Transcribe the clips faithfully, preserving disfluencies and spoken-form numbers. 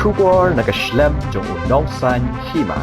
Khubor na ka shlem jong u Nongsaiñ Hima.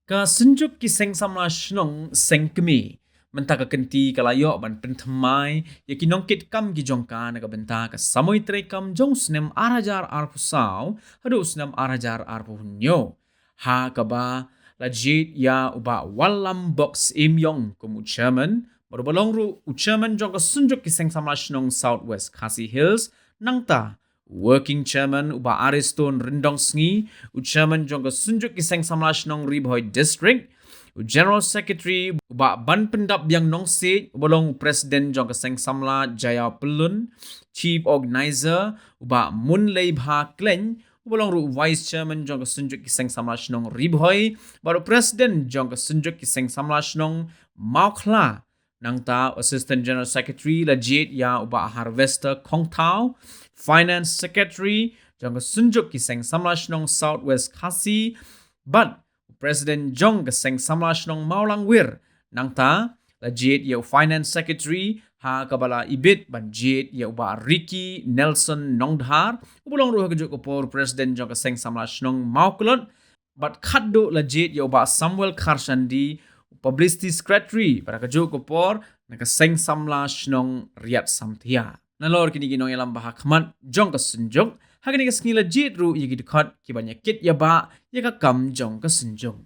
Ka Synjuk ki Seng Samla Shnong Seng Kmie mynta ka kynti ka la ïoh ban pynthymmai ïa ki nongkitkam ki jong ka na ka bynta ka samoi treikam jong u snem ar hajar arphew saw haduh u snem ar hajar arphew hynñiew, ha kaba la jied ïa u Bah Wallam Bok Syiemiong kum u chairman, bad uba long ruh u chairman jong ka Synjuk ki Seng Samla Shnong South West Khasi Hills, nangta u working chairman u Bah Ariston Ryndongsngi, u chairman jong ka Synjuk ki Seng Samla Shnong Ri Bhoi District, u general secretary u Bah Banpyndapbiang Nongsiej, uba long u president jong ka Seng Samla Jaiaw Pyllun, chief organizer u Bah Munleibha Khlaiñ, uba long ruh u vice chairman jong ka Synjuk ki Seng Samla Shnong Ri Bhoi, bad u president jong ka Synjuk ki Seng Samla Shnong Mawkhla. Nangta u assistant general secretary la jied ïa u Bah Harvester Khongthaw, finance secretary jong ka Synjuk ki Seng Samla Shnong South West Khasi, bad u president jong ka Seng Samla Shnong Mawlangwir. Nangta la jied ïa u finance secretary, ha kaba la ibit ban jied ïa u Bah Ricky Nelson Nongdhar, uba long ruh ha kajuh ka por president jong ka Seng Samla Shnong Mawklot, bad khatduh la jied ïa u Bah Samuel Kharshandi, publicity secretary, bad ha kajuh ka por na ka Seng Samla Shnong Riat Samthia. Nalor kine ki nongïalam ba ha khmat jong ka Synjuk, ha kane ka sngi la jied ruh ïa ki dkhot ki ban ïa kit ïa bah ïa ka kam jong ka Synjuk.